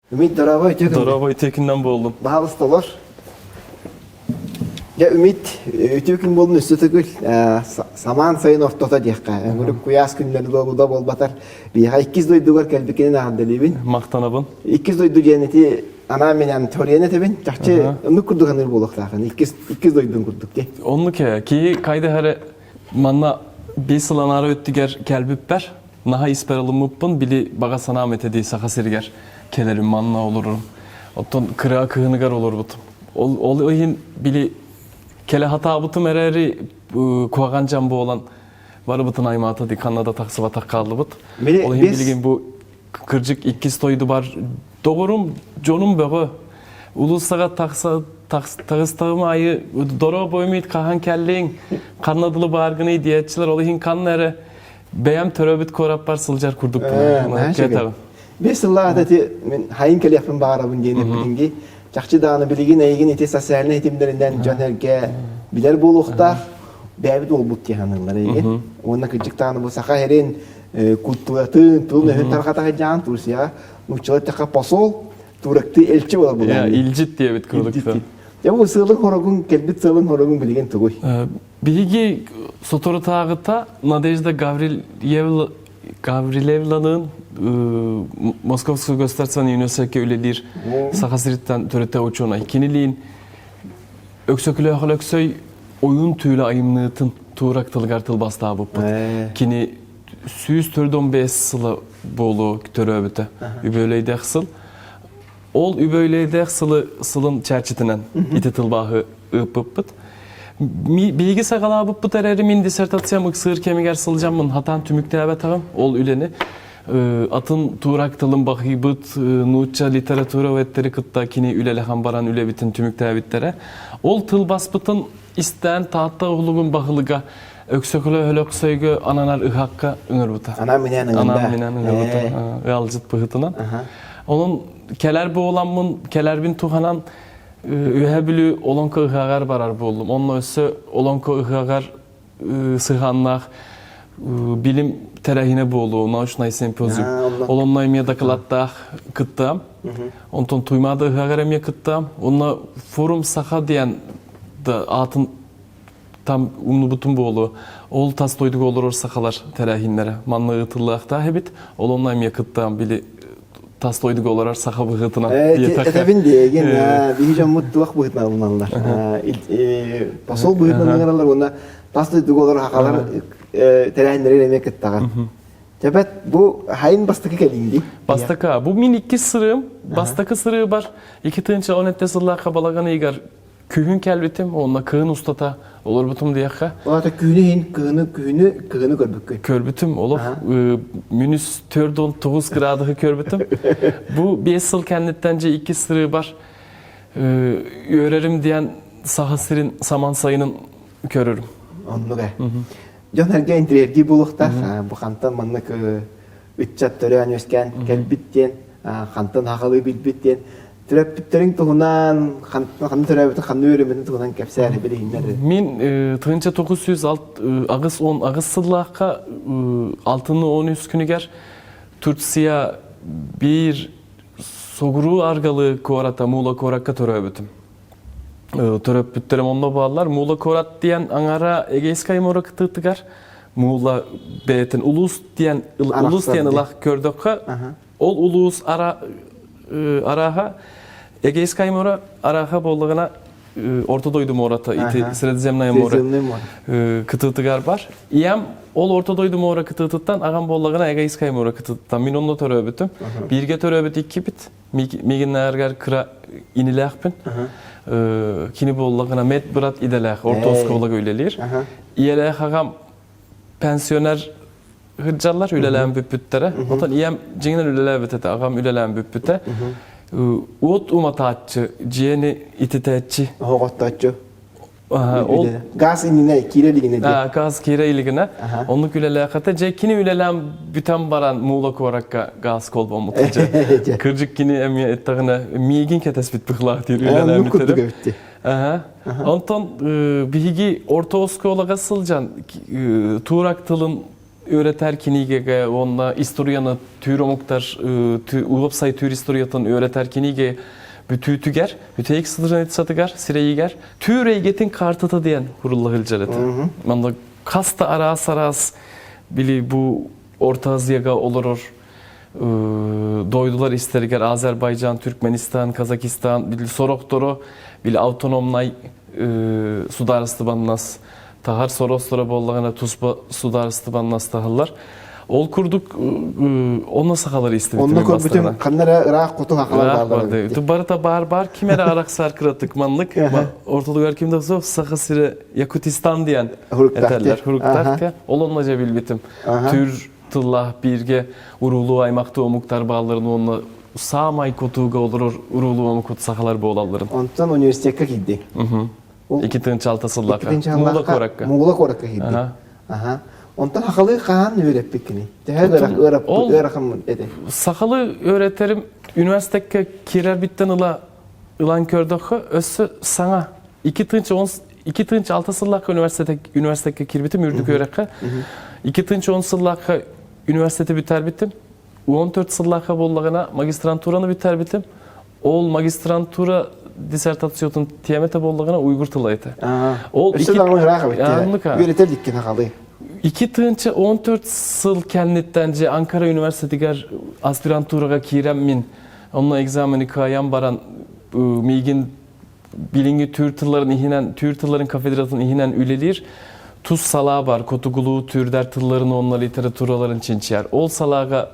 Үмит дорообой үтүө күн. Дорообой үтүө күннэн буоллум. Баһаалыста олор. Дьэ Үмит үтүө күн буоллун өссө төгүл самаан сайын ортото диэххэ. Өҥүрүк куйаас күннэр да буолбатар. Биһиэхэ иккис дойдугар кэлбиккинэн эҕэрдэлиибин. Махтанабын. Иккис дойду диэн ити анаан минээн ториен этэбин. Чахчы оннук курдук аныыр буолуохтаахын. Иккис иккис дойдун курдук дии. Оннук ээ. Киһи кайда эрэ манна 5 сыл анаары өттүгэр кэлбиппэр наһаа испэр ылыммыппын били баҕа санаам этэ дии Саха сиригэр кэлэрим манна олорорум. Оттон кыра кыһыныгар олорбутум. Ол, ол иһин били кэлэ хатаабытым эрээри куһаҕан дьан буолан барыбытын аймаата ди ханна да тахсыбатах хааллыбыт. Ол иһин билигин бу кырдьык иккис дойдубар доҕорум дьонум бөҕө улуссаҕа тахса таҕыстаҕым аайы дорообой мит хаһан кэллиҥ ханна дылы бааргыный диэччилэр ол иһин ханна эрэ бэйэм төрөөбүт куораппар сылдьар курдукпун. 5 сыллаах ити мин хайын кэлиэхпин баҕарабын диэн эппитиҥ чахчы даҕаны билигин эйигин ити социальнай ситимнэринэн дьон эргэ билэр буолуохтаах бэйэбит уолбут дии саныыллар эйигин уонна кырдьык даҕаны бу саха сирин культуратын тылын-өһүн тарҕата сылдьаҕын Турцияҕа нууччалар эттэххэ посол турактыы элчи буолар буолар илдьит диэбит курдук Дьэ бу сыалыҥ хорогун кэлбит сыалыҥ хорогун билигин тугуй? Биһиги соторутааҕыта Надежда Гаврилевналыын Московскай государственный университекка үлэлиир Саха сириттэн төрүтэ учуонай. Кинилиин Өксөкүлээх Өлөксөй ойуун түүлэ айымныытын туурак тылыгар тылбастаабыппыт. Кини 145 сыла буолуо төрөөбүтэ. Үбүөлэйдээх сыл. Ол үбүлүйдээх сылы сылын чэрчитинэн ити тылбааһы ыыппыппыт. Биһиги саҕалаабыппыт эрээри мин диссертациям ыксыыр кэмигэр сылдьаммын хатаан түмүктээбэтэҕим ол үлэни. Атын туурак тылын баһыйбыт нуучча литературоведтери кытта кини үлэлэһэн баран үлэбитин түмүктээбиттэрэ. Ол тылбаспытын истээн Таатта уһулугун баһылыга Өксөкүлэ Өлөксөйгө ананар ыһаакка ыҥырбыта. Анаан-минээн ыҥырда. Анаан-минээн ыҥырбыта. Ыалдьыт быһыытынан. Онон кэлэр буоламмын, кэлэрбин туһанан Үөһээ Бүлүү Олоҥхо ыһыаҕар барар буоллум. Онно өссө Олоҥхо ыһыаҕар сыһыаннаах билим тэрээһинэ буолуо, научнай симпозиум. Ол онно эмиэ дакылааттаах кыттыам. Онтон Туймаада ыһыаҕар эмиэ кыттыам. Онно форум Саха диэн аатын там умнубутум буолуо. Ол тас дойдуга олорор сахалар тэрээһиннэрэ манна ыытыллыахтаах эбит. Ол онно эмиэ кыттаан били тас дойдуга олорор саха быһыытынан Этэбин диэгин биһи дьоммут туох быһыытынан ылыналлар. Посол быһыытынан ылыналлар уонна тас дойдуга олорор сахалар тэрээһиннэрин эмиэ кыттаҕын. Тэбэт бу хайын бастакы кэлиҥ дии. Бастакы. Бу мин иккис сырыым. Бастакы сырыыбар 2017 сыллаахха балаҕан ыйыгар Күһүн кэлбитим, уонна кыһын устата олорбутум диэххэ. Ол аата күһүнү иһин кыһыны күһүнү кыһыны көрбүккүн. Көрбүтүм, олох минус 4-9 градуһу көрбүтүм. Бу 5 сыл кэнниттэн дьэ иккис сырыыбар үөрэрим диэн Саха сирин саман сайынын көрөрүм. Оннук ээ. Дьон эргэ интириэргии буолуохтаах. Бу хантан маннык ыччат төрөөн үөскээн кэлбит диэн, хантан хахалыы билбит диэн Төрөппүттэриҥ туһунан, ханна төрөөбүтүн, ханна үөрэммитин туһунан кэпсээр билиһиннэр. Мин 1988 сыллаахха алтыны 13 күнүгэр Турция биир соҕуруу аргалы куората Мула куоракка төрөөбүтүм. Төрөппүттэрим онно бааллар. Мула куорат диэн аҥара Эгейскай муора кытыытыгар Мула бэйэтин улуус диэн улуус диэн ылах көрдөххө Ол улуус ара, арааһа Эгейскай муора арааһа буоллаҕына Орто дойду муората ити Средиземное море кытыытыгар бар. Ийэм ол Орто дойду муора кытыытыттан аҕам буоллаҕына Эгейскай муора кытыытыттан мин онно төрөөбүтүм. Бииргэ төрөөбүт иккибит. Мигиннээргэр кыра инилээхпин. Кини буоллаҕына медбрат идэлээх орто оскуолага үлэлиир. Ийэлээх аҕам пенсионер сылдьаллар, үлэлээн бүппүттэрэ. Оттон ийэм дьиҥинэн үлэлээбит этэ, аҕам үлэлээн бүппүтэ. Уот уматааччы, дьиэни ититээччи. Оһоҕоттооччу. Ол газ иннинэ киирэ илигинэ диye. Газ киирэ илигинэ. Оннук үлэлээхэтэ. Дьэ кини үлэлээн бүтэн баран Муула куоракка газ холбоммут. Кырдьык кини эмиэ эттэҕинэ миигин кэтэспит быһылаах диир үлэлээн бүтэрим. Онтон биһиги орто оскуолаҕа сылдьан туурак тылын. Үөрэтэр кинигэгэ уонна историяны түүр омуктар уопсай түүр историятын үөрэтэр кинигэ бүтүүтүгэр, бүтэйик страницатыгар, сирэйигэр түүр эйгэтин картата диэн курулла сылдьар этэ. Манна хас да араас-араас били бу Орто Азияга олорор дойдулар истэригэр Азербайджан, Түркменистан, Казахстан били сорохторо били автономнай судаарыстыбаннас таһар сорохторо буоллаҕына туспа судаарыстыбаннас таһаллар. Ол курдук онно сахалар истибитим. Онно көрбүтүм ханна эрэ ыраах хоту сахалар бааллар. Барыта баар баар ким эрэ арахсар кыратык маннык ортолугар ким да суох Саха сирэ Якутистан диэн этэллэр. Хуруктаах Ол онно дьэ билбитим. Түр тыллаах бииргэ уруулуу аймахтыы омуктар баалларын уонна саамай кутууга олорор уруулуу омукут сахалар буолалларын. Онтон университекка киирди. 2006 сыллаахха. Муула куоракка. Муула куоракка киирди. Аха. Онтон сахалыы хаһан үөрэппиккиний? Төһө ыарахан этэ? Сахалыы үөрэтерим университекка киирэрбиттэн ыла ылан көрдөххө өссө саҥа 2006 сыллаахха университекка киирбитим үрдүк үөрэххэ. 2010 сыллаахха университети бүтэрбитим. 14 сыллаахха буоллаҕына магистрантураны бүтэрбитим. Ол магистрантура диссертациятын тиэмэтэ буоллаҕына уйгур тыла этэ. Ол Өссө даҕаны ыраах эбит. Үөрэтэр диккин хахалыы. 2014 сыл кэнниттэн же Анкара университетигэр аспирантураға киирэн мин онно экзамени кыайан баран миигин билиҥҥи түүр тылларын иһинэн түүр тылларын кафедратын иһинэн үлэлиир тус салаа бар котугулуу түүрдэр тылларын уонна литератураларын чинчийэр ол салааға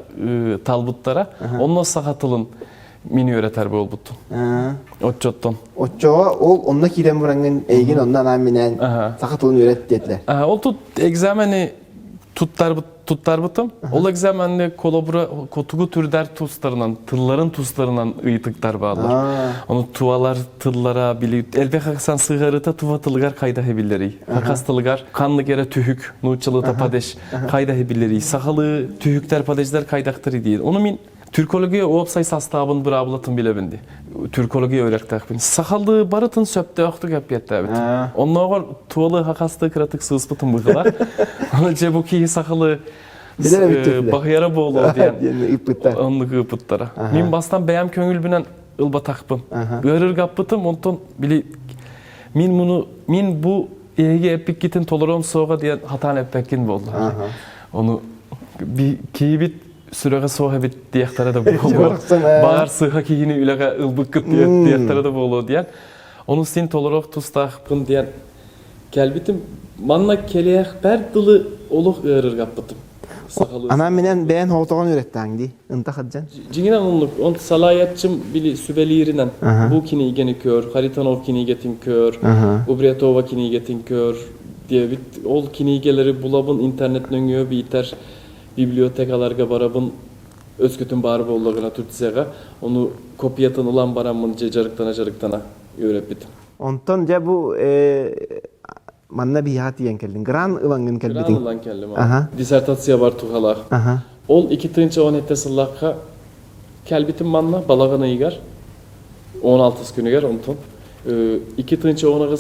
талбыттара онно саха тылын мин үөрэтэр буолбуттум оччоттон оччоҕо ол онно киирэн бараҥҥын эйигин онно анаан минээн саха тылын үөрэт диэтилэр ол тут экзамени туттарбыт туттарбытым. Ол экзаменни колобура котугу түрдэр тустарынан, тылларын тустарынан ыйытыктар баалар. Оны туалар тыллара били элбэх хаксан сыгарыта тува тылыгар кайда хебиллери. Хакас тылыгар канлык эре түһүк, нууччалыта падеж кайда хебиллери. Сахалы түһүктер падеждер кайдактыр дейин. Оны мен Түркология уопсай састаабын быраабылатын билэбин ди. Түркология үөрэхтээхпин. Сахалыы барытын сөптөөхтүк эппиэттээбит. Оннооҕор туолы хахасты кыратык сыыспытым быһыылаах. Аны дьэ бу киһи сахалыы баһыйара буолуо диэн оннук ыыппыттара. Мин бастан бэйэм көҥүлбүнэн ылбатахпын. Ыарыргаппытым, онтон били мин муну мин бу эһиги эппиккитин толоруом суоҕа диэн хатаан эппэккин буолла. Ону киһибит сүрэҕэ суох эбит диэхтэрэ да буолуо. Баҕар сыыһа киһини үлэҕэ ылбыккыт диэхтэрэ да буолуо диэн. Ону син толоруох тустаахпын диэн кэлбитим. Манна кэлиэхпэр дылы олох ыарыргаппытым. Анаан минэн бэйэн хоҕотоҕон үөрэттээҥ дии. Ынта хаддьан. Дьиҥинэн оннук. Он салайаччым били сүбэлииринэн бу кинигени көр, Харитонов кинигэтин көр, Убрятова кинигэтин көр диэбит. Ол кинигэлэри булабын интернет нөҥүө биитэр библиотекаларга барабын өскөтүн баар буоллаҕына Турцияҕа ону копиятын ылан бараммын дьэ дьарыктана-дьарыктана үөрэппитим. Онтон дьэ бу манна биһиэхэ тиийэн кэллиҥ. Гран ылаҥҥын кэлбитиҥ. Гран ылан кэллим. Диссертация бар туһалаах. Ол 2017 сыллаахха кэлбитим манна балаҕан ыйыгар 16 күнүгэр онтон 2018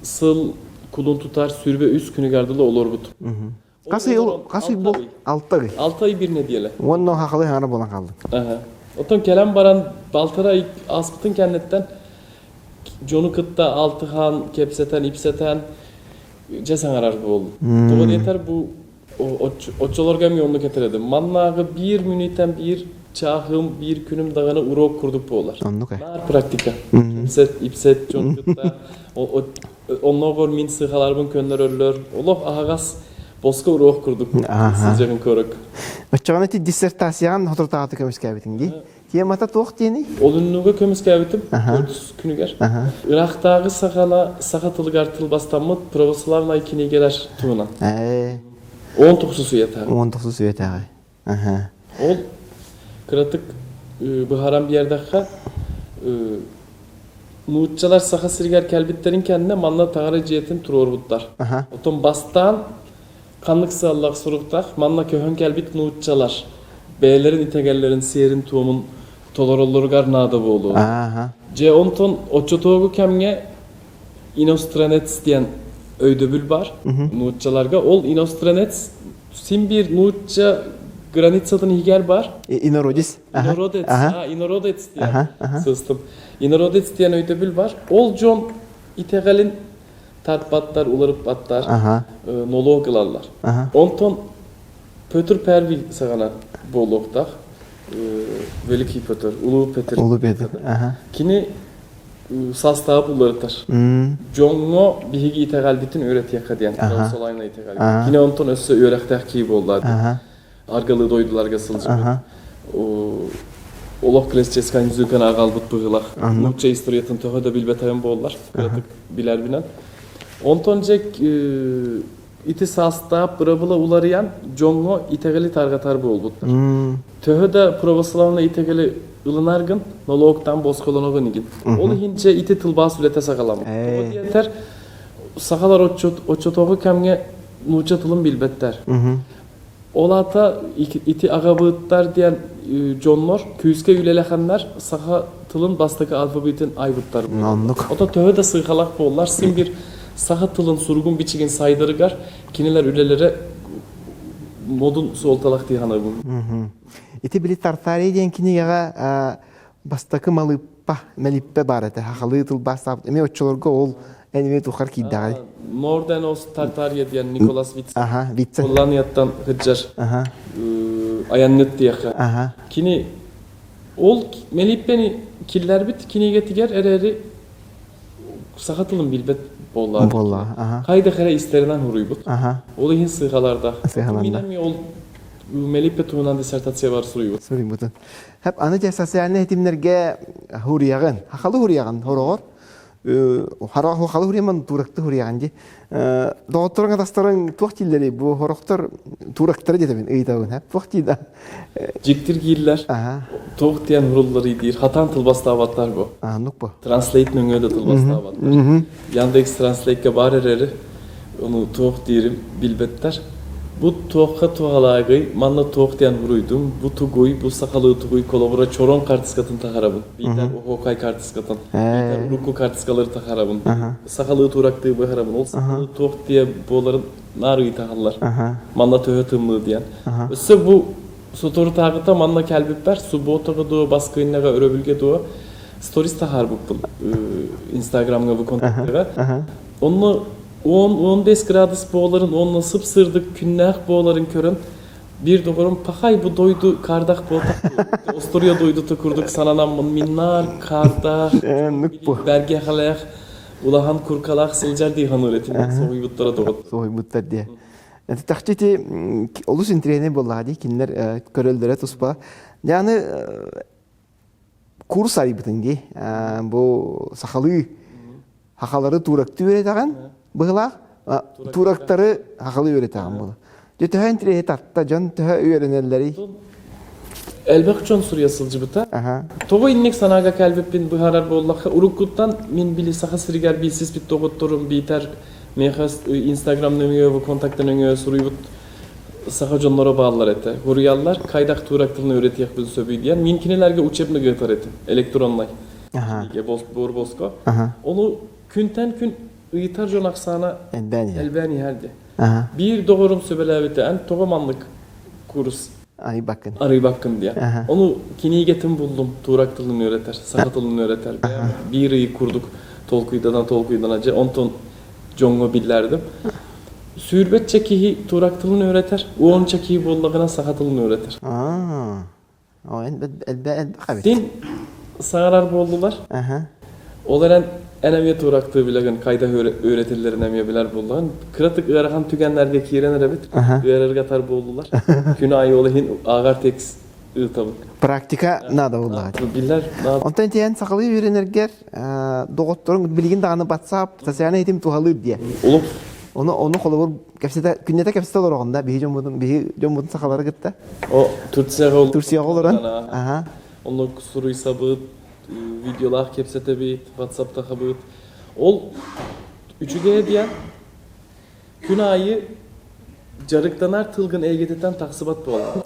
сыл кулун тутар сүрбэ үс күнүгэр дылы олорбутум. Хас ый хас ый бу? Алта ый. 6 ый бир нэдиэлэ. Уонна хахалы хаҥара буолан хаалдыҥ. Аха. Оттон кэлэн баран балтара ый ааспытын кэнниттэн дьону кытта алтыһан, кэпсэтэн, ипсэтэн дьэ саҥарар буоллум. Тоҕо диэтэр бу оччолорго эмиэ оннук этэр этим. Маннааҕы биир мүнүүтэн биир чааһым, биир күнүм даҕаны уруок курдук буолар. Оннук ээ. Наар практика. Кэпсэт, ипсэт дьон кытта Оннооҕор мин сыыхаларбын көннөрөллөр. Олох аһаҕас боско уруок курдук сылдьарын көрөк. Оччоҕуна ити диссертацияҕын соторутааҕыта көмүскээбитиҥ дии. Темата туох диэний? Олуннуга көмүскээбитим төрдүс күнүгэр. Ыраахтааҕы саҕана саха тылыгар тылбастаммыт православнай кинигэлэр туһунан. 19 үйэтээҕи. 19 үйэтээҕи. Ол кыратык быһааран биэрдэххэ, нууччалар Саха сиригэр кэлбиттэрин кэннэ манна таҥара дьиэтин туруорбуттар. Оттон бастаан ханнык сыаллаах суруктаах манна көһөн кэлбит нууччалар бэйэлэрин итэгэллэрин сиэрин-туомун толороллоругар наада буолуо. Дьэ онтон оччотооҕу кэмҥэ иностранец диэн өйдөбүл бар нууччаларга. Ол иностранец. Син биир нуучча границатын иһигэр бар. Инородец. Инородец. Инородец диэн сыстым. Инородец диэн өйдөбүл бар. Ол дьон итэҕэлин тарпаттар, уларыппаттар, нолуок ылаллар. Онтон Петр Первый саҕана буолуохтаах Великий Петр, Улуу Петр. Улуу Петр. Кини састаабы уларытар. Дьоҥҥо биһиги итэҕэлбитин үөрэтиэххэ диэн, православнай итэҕэл. Кини онтон өссө үөрэхтээх киһи буолла. Аргалы дойдуларга сылдьыбыт. Олох классическай музыканы аҕалбыт быһыылаах. Нуучча историятын төһө да билбэтэҕим буоллар, кыратык билэрбинэн. Онтон дьэ ити саастаах бырабыла уларыйан дьоҥҥо итэҕэли тарҕатар буолбуттар. Төһө да православнай итэҕэли ылынаргын, нолуоктан босхолоноҕун игин. Ол иһин дьэ ити тылбаас үлэтэ саҕаламмыт. Тоҕо диэтэр, сахалар оччотооҕу кэмҥэ нуучча тылын билбэттэр. Ол аата ити аҕабыыттар диэн дьоннор күүскэ үлэлэхэннэр саха тылын бастакы алфавитын айбыттар. Оннук. Ото төһө да сыыхалах буоллар, син бир саха тылын суругун-бичигин сайдарыгар кинилэр үлэлэрэ модун суолталаах дии саныыбын. Ити били Тартария диэн кинигэҕэ бастакы малыыппа, мэлиппэ баар этэ. Хахалыы тылбаастаабыт. Эмиэ оччолорго ол эн эмиэ тухар киирдэҕэй. Норден Ост Тартария диэн Николас Виц. Аха, Вице. Голландияттан сылдьар Аха. айанньыт диэххэ. Аха. Кини ол мэлиппэни киллэрбит кинигэтигэр эрээри саха тылын билбэт буолла. Буолла. Аха. Хайдах эрэ истэринэн хуруйбут. Аха. Ол иһин сыыхалардаах. Сыыхалардаах. Мин эмиэ ол мэлиппэ туһунан диссертация бар суруйбут. Суруйбутун. Хэп аны дьэ социальнай ситимнэргэ хуруйаҕын, хахалы хуруйаҕын хороҕор хахалы хуруйаман тууракты хуруйаҕын дии. Доҕотторуҥ атастарыҥ туох дииллэрий бу хорохтор туурактары диэтэбин ыйытабын хэп туох диир Дьиктиргииллэр. Туох диэн хурулларый диир. Хатаан тылбастаабаттар бу. Аннук бу. Translate нөҥүө да тылбастаабаттар. Яндекс Translate-ка баар эрээри ону туох диирин билбэттэр. Бу туохха туһалаагый, манна туох диэн буруйдуҥ, бу тугуй, бу сахалыы тугуй холобура чорон картыскатын таһарабын, биитэр оһуокай картыскатын, биитэр урукку картыскалары таһарабын, сахалыы туурактыы быһарабын, ол сахалыы туох диэ буоларын наар ыйытаһаллар. Манна төһө тымныы диэн. Өссө бу соторутааҕыта манна кэлбиппэр субботаҕа дуо, баскыынньаҕа, өрөбүлгэ дуо сторис таһаарбыппын Инстаграмҥа бу контактыга. Онно 10-15 градус буоларын уонна сып-сырдык күннээх буоларын көрөн биир доҕорум пахай бу дойду кардах буолтах остуруйа дойдута курдук сананаммын миннаар кардах бэргэхэлээх улахан куркалаах сылдьар дии саныыр этим соһуйбуттара доҕот соһуйбуттар диye Тахчы ити олус интириэһинэй буоллаҕа дии кинилэр көрөллөрө туспа Яны курс арыйбытын дии бу сахалыы хахалары туурактыы үөрэтэҕин быһылаах туурактары хахалыы үөрэтэҕин була дьэ төһө интириэһи тарта дьон төһө үөрэнэллэрий Элбэх дьон суруйа сылдьыбыта. Тоҕо инник санаага кэлбиппин быһаарар буоллахха, уруккуттан мин били Саха сиригэр билсиспит доҕотторум биитэр миэхэ Инстаграм нөҥүө, ВКонтакте нөҥүө суруйбут саха дьонноро бааллар этэ. Хуруйаллар хайдах туурак тылын үөрэтиэхпин сөбүй диэн мин кинилэргэ учебник ыытар этим, электроннай. Кинигэ буор боско. Ону күнтэн күн ыйытар дьон ахсаана элбээн иһэр дии. Биир доҕорум сөбүлээбитэ, эн тоҕо маннык курс арыйбаккын арыйбаккын диэн. Ону кинигэтин буллум, туурак тылын үөрэтэр, саха тылын үөрэтэр. Биир ый курдук толкуйданан толкуйданан дьэ онтон дьоҥҥо биллэрдим. Сүүрбэччэ киһи турак тылын үөрэтэр, уонча киһи буоллаҕына саха тылын үөрэтэр. Син саҥарар буоллулар. Ол эрэн эн эмиэ турактыы билэгин, хайдах үөрэтиллэрин эмиэ билэр буоллаҕын. Кыратык ыарахан түгэннэргэ киирэн эрэбит, ыарыргатар буоллулар. Күн аайы ол иһин ааҕар текст ыытабын. Практика надо буоллаҕа. Биллэр. Онтон тиийэн сахалыы үөрэнэргэр доҕотторуҥ билигин даҕаны WhatsApp социальнай ситим туһалыыр диye. Улук. Ону ону холобур кэпсэтэ күннэтэ кэпсэтэ олороҕун да биһи дьоммутун биһи дьоммутун сахалары кытта. О Турцияҕа Турцияҕа олорон. Аха. Онно суруйсабыт, видеолаах кэпсэтэбит, WhatsApp-тахабыт. Ол үчүгэйэ диэн Күн аайы дьарыктанар тылгын эйгэтиттэн тахсыбат буолар.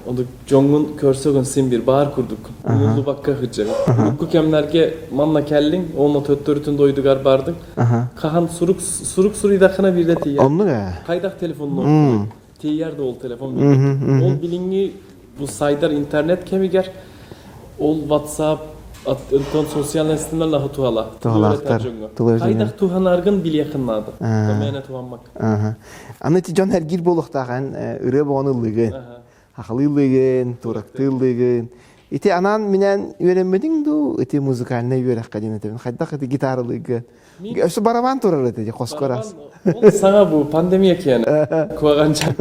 Оннук дьоҥҥун көрсөгүн син бир баар курдуккун. Умуллубакка сылдьаҕын. Урукку кэмнэргэ манна кэллиҥ, уонна төттөрүтүн дойдугар бардыҥ. Хаһан сурук сурук суруйдаххына биирдэ тиийэр. Оннук ээ. Хайдах телефоннуоххунуй? Тиийэр да ол телефон билбэт. Ол билиҥҥи бу сайдар интернет кэмигэр ол WhatsApp онтон социальнай ситимнэр наһаа туһала. Туһалаахтар. Хайдах туһанаргын билиэххин наада. Мээнэ туһаммак. Аны ити дьон эргиир буолуохтаах эн ырыа боҕону ыллыгын. Хахалыы ыллыгын, турактыы ыллыгын. Ити анаан минээн үөрэммитиҥ дуу, ити музыкальнай үөрэххэ диэн этэбин. Хайдах ити гитаралыыгын? Өссө барабан турар этэ хоско раз. Ол саҥа бу пандемия киэнэ. Куаганча.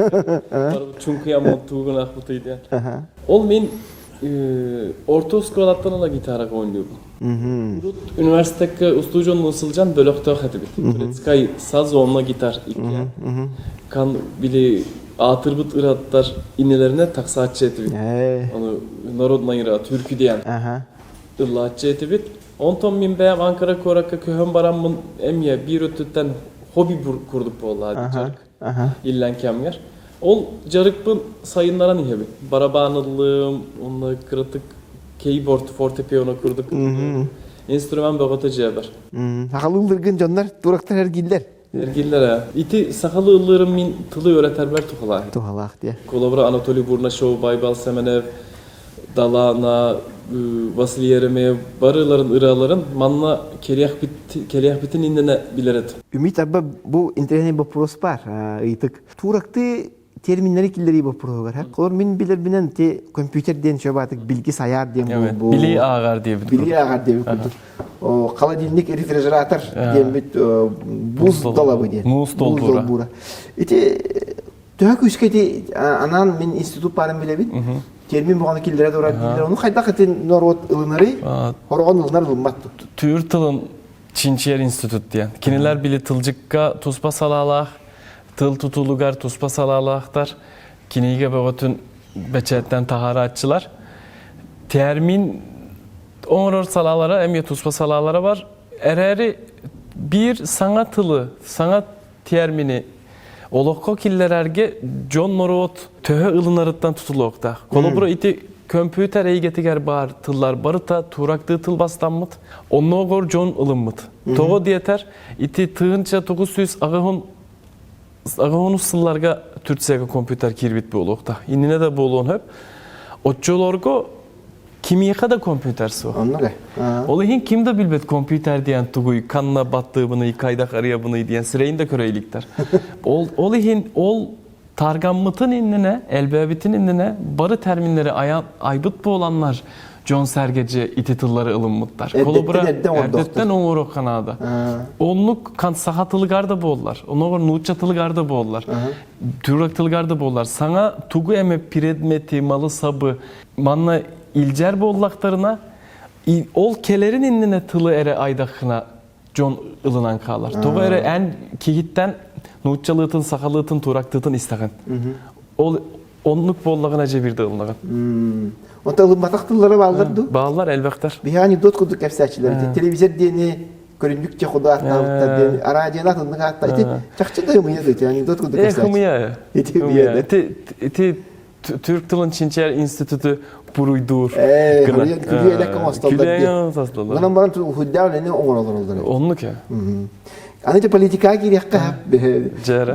Чуҥкуйа монтуугун ахпытый диэн. Ол мин орто оскуолаттан ыла гитараҕа оонньуубун. Урут университекка устудьуоннуу сылдьан бөлөхтөөх этибит. Турецкай саз уонна гитар иккиэн. Кан били аатырбыт ырыаттар иннилэринэ тахсааччы этибит. Ону народная ырыа түркү диэн ыллааччы этибит. Онтон мин бэйэм Анкара куоракка көһөн бараммын эмиэ биир өттүттэн хобби курдук буолла дьарык. Иллэҥ кэмҥэр. Ол дьарыкпын сайыннаран иһэбин. Барабан ыллым, уонна кыратык кейборд, фортепиано курдук инструмент бөҕөтө дьиэбэр. Сахалыы ыллыргын дьоннор турактар эргиллэр. Эргиллэр ээ. Ити сахалыы ыллыырым мин тылы үөрэтэрбэр туһалаах. Туһалаах диэ. Холобура Анатолий Бурнашов, Байбал Сэмэнов, Далаана, Василий Еремеев барыларын ырыаларын манна кэлиэхпитин иннинэ билэр этим. Үмит арба бу интэриэһинэй боппуруос баар ыйытык. Тууракты терминнэри киллэрии боппуруоһугар. Холор мин билэрбинэн ти компьютер диэн чөбаатык билги сайаар диэн бу Билии ааҕар диэбит. Билии ааҕар диэбит курдук. Холодильник рефрижератор диэммит буз долабы диэн. Муус долбуура. Ити төһө күүскэ ити анаан мин институт баарын билэбин. Термин буҕаны киллэрэ турар дииллэр. Ону хайдах ити норуот ылынарый? Хороҕон ылынар ылыммат. Түүр тылын чинчийэр институт диэн. Кинилэр били тылдьыкка туспа салаалаах, тыл тутулугар туспа салаалаахтар. Кинигэ бөҕөтүн бэчээттэн таһаарааччылар. Термин оҥорор салаалара эмиэ туспа салаалара бар. Эрээри биир саҥа тылы, саҥа термини олоххо киллэрэргэ дьон норуот төһө ылынарыттан тутулуохтаах. Холобура ити көмпүүтэр эйгэтигэр баар тыллар барыта туурактыы тылбастаммыт, оннооҕор дьон ылыммыт. Тоҕо диэтэр, ити тыһыынча 900 аҕыһын сылларга Турцияга компьютер киирбит буолуохтаах. Иннинэ да буолуон сөп. Оччолорго кимиэхэ да компьютер суох. Оннук Ол иһин ким да билбэт компьютер диэн тугуй, ханна баттыыбыный, хайдах арыйабыный диэн сирэйин да көрө иликтэр. Ол, ол иһин ол таргаммытын иннинэ, элбээбитин иннинэ бары терминнери айбыт буоланнар дьон сэргэдьи ити тыллары ылыммыттар. Холобура, эрдэттэн оҥоруохха наада. Оннук саха тылыгар да буоллар, оннугар нуучча тылыгар да буоллар, түрк тылыгар да буоллар, саҥа тугу эмэ предмети, малы-сабы манна илдьэр буоллахтарына, ол кэлэрин иннинэ тылы эрэ айдаххына дьон ылынан хаалар. Тоҕо эрэ эн киһиттэн нууччалыытын, сахалыытын, турактыытын истэҕин. Ол оннук буоллаҕына дьэ биирдэ ылынаҕын. Онто ылымматах тыллара бааллар дуу? Бааллар элбэхтэр. Биһиги анекдот курдук кэпсээччилэр. Телевизор диэни көрүнньүк ходу ааттаабыттар диэн араадьыйаны атыннык аатта. Ити чахчы да ымыйа да ити анекдот курдук кэпсээччи. Ымыйа. Ити ымыйа. Ити ити Түрк тылын чинчийэр институту буруйдуур. Күлүү элэккэ оҥостоллор. Онон баран уһуйдаан үлэни оҥороллор. Оннук ээ. Аны те политикаҕа киириэххэ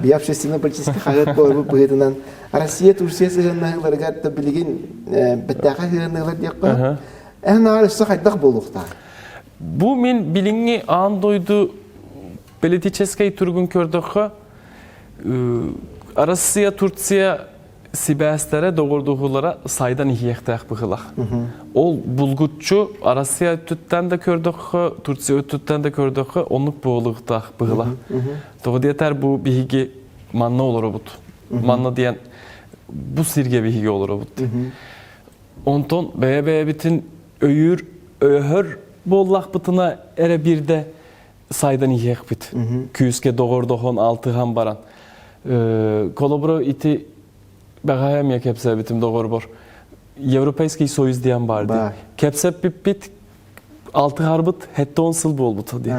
би общественно-политическай хаһыат буолбут быһыытынан Россия Турция сыһыаннаһыыларыгар да билигин бэттээхэ сыһыаннаһыылар диэххэ эн наар өссө хайдах буолуохтаах? Бу мин билиҥҥи аан дойду политическай туругун көрдөххө Россия Турция сибээстэрэ, доҕордоһуулара сайдан иһиэхтээх быһыылаах. Ол булгуччу Россия өттүттэн да көрдөххө, Турция өттүттэн да көрдөххө, оннук буолуохтаах быһыылаах. Тоҕо диэтэр бу биһиги манна олоробут. Манна диэн бу сиргэ биһиги олоробут. Онтон бэйэ-бэйэбитин өйүүр, өйөһөр буоллахпытына эрэ биирдэ сайдан иһиэхпит. Күүскэ доҕордоһон, алтыһан баран. Холобура ити бэҕэһээ эмиэ кэпсээбитим доҕорбор. Европейский союз диэн бар дии. Кэпсэппиппит алтыһарбыт 70 сыл буолбута дии.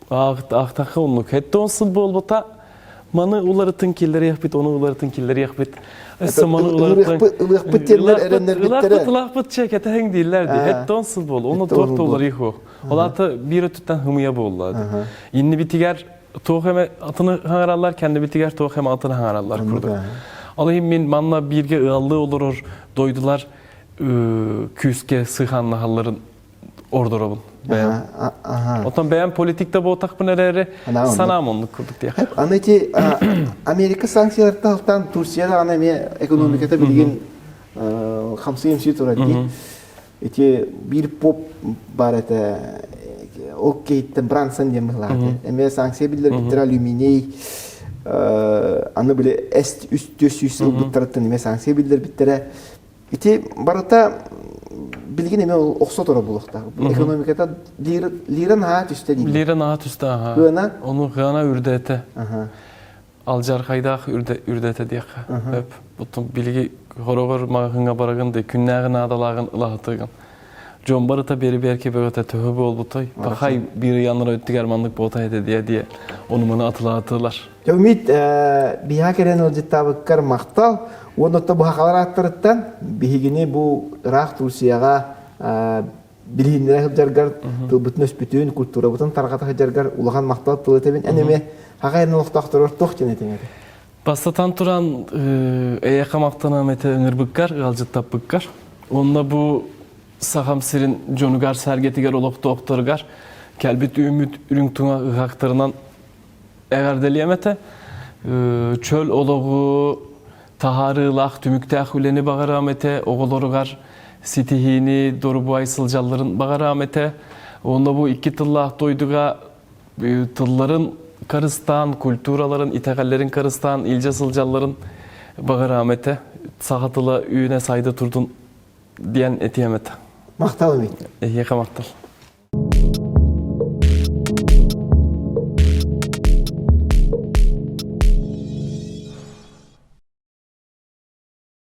Ахтахха оннук. 70 сыл буолбута маны уларытын киллэриэхпит, ону уларытын киллэриэхпит. Өссө маны уларытын... Ылыахпыт диэннэр эрэннэрбиттэрэ. Ылыахпыт чэ кэтэһиҥ дииллэр дии. 70 сыл буолла. Оны торт уларыйху. Ол аата биир өттүттэн хымыйа буолла. Иннибитигэр. туох эмэ атыны хаҥараллар, кэннибитигэр туох эмэ атыны хаҥараллар курдук. Ол иһин мин манна бииргэ ыаллыы олорор дойдулар күүскэ сыһыаннаһалларын ордоробун бэйэм. Оттон бэйэм политикта буотахпын эрээри санаам оннук курдук диэх. Аны ити Америка санкцияларыттан алтан Турция даҕаны эмиэ экономиката билигин хамсыы-имсии турар дии. Ити биир поп бар этэ ол киһиттэн Брансон диэн быһылаата. Эмиэ санкция биллэрбиттэрэ алюминий аны били эс үс 400 ылбыттарыттан эмиэ санкция биллэрбиттэрэ. Ити барыта билигин эмиэ охсо тура буолуохтаах. Экономиката лира наһаа түстэ дииллэр. Лира наһаа түстэ аха. Кыана? Ону кыана үрдээтэ. Алдьархайдаах үрдээтэ диэххэ. Өп. Оттон билиги хороҕор маҕаһыыҥҥа барагын да күннээҕи наадалааҕын ылаһытыгын. Дьон барыта бэри-бэрки бөҕөтө төһө буолбутой? Пахай биир ыйаннар өттүгэр маннык буолта этэ диэ диэ. Ону маны атылаатылар. Үмит биһиэхэ кэлэн ыалдьыттаабыккар махтал. Уонна оттон быһахалар ааттарыттан биһигини бу ыраах Турцияҕа билиһиннэрэ сылдьаргар, тылбытын өспүтүн, культурабытын тарҕата сылдьаргар улахан махтал тыл этэбин. Эн эмиэ хаҕайын олохтоохторугар туох диэн этиҥ этэ? Бастатан туран, эйиэхэ махтаныам этэ ыҥырбыккар, ыалдьыттаппыккар. Уонна бу Сахам сирин дьонугар-сэргэтигэр олохтоохторугар кэлбит үүммүт үрүҥ туҥа ыһыахтарынан эҕэрдэлиэм этэ. Чөл олоҕу таһаарыылаах, түмүктээх үлэни баҕарыам этэ. Оҕолоругар ситиһиини, дорубуай сылдьалларын баҕарыам этэ. Уонна бу икки тыллаах дойдуга тылларын харыстаан, культураларын, итэҕэллэрин харыстаан илдьэ сылдьалларын баҕарыам этэ. Саха тыла үүнэ сайда турдун диэн этиэм этэ. Махтал Үмит. Эһиэхэ махтал.